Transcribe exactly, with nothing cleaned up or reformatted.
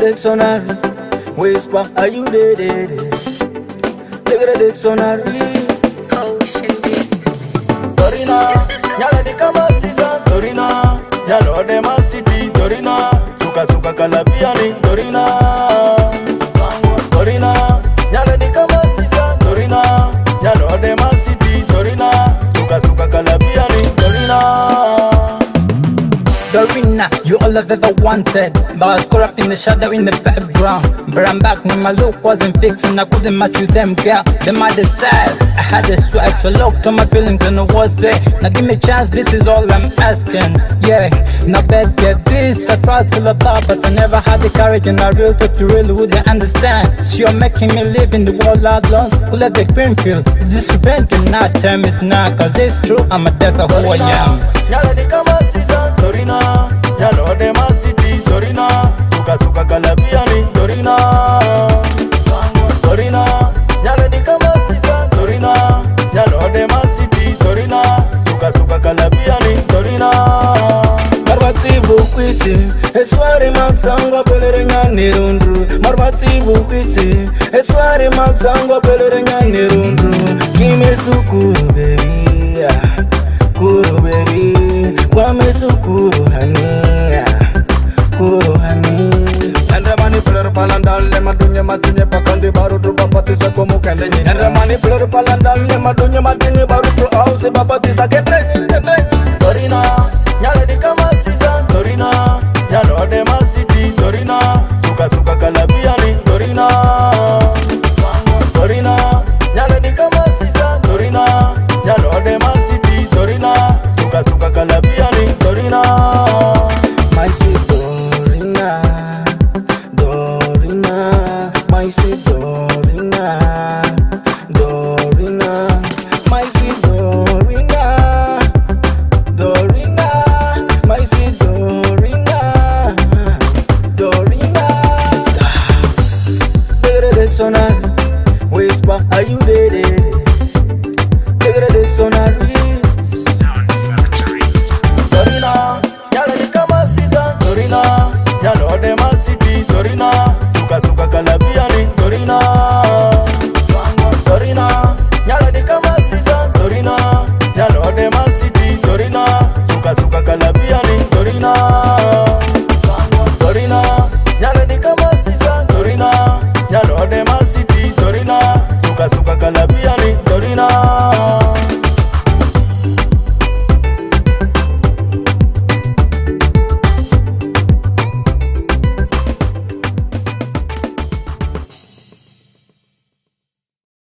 Dictionary, whisper, are you there, there, there? Take the dictionary. Ocean Beats. Dorina, nyala di kama sisa Dorina, nyala ode ma city Dorina, tuka tuka kalabiani Dorina. Dorina, nyala di kama sisa Dorina, nyala ode ma city Dorina, tuka tuka kalabiani Dorina. Dorina, you all I've ever wanted. But I was caught up in the shadow in the background. But I'm back when my look wasn't fixing. I couldn't match with them, girl. They might the style. I had the swag, so locked on my feelings and I was there. Now give me a chance, this is all I'm asking. Yeah, now bet get this. I tried to love, but I never had the courage and I real talk to really wouldn't understand. So you're making me live in the world I've lost. Who left the green field? This event cannot tell me it's not, cause it's true. I'm a devil who I am. Nyala di kama sisa Dorina, nyala ode ma city Dorina, tuka tuka kalabiani Dorina. Dorina, nyala di kama sisa Dorina, nyala ode ma city Dorina, tuka tuka kalabiani Dorina. Marbati bukwiti, eswari masangwa pelere nyani rundru. Marbati bukwiti, eswari masangwa pelere nyani rundru. Give me sukuru baby, yeah. Kuru baby, kwa me sukuru honey, yeah. Kuru honey. Nende mani pelere palandal le madunye matinye pakandi baru tu baba tisa komu kende nyi. Nende mani pelere palandal le madunye matinye baru tu au se baba tisa kete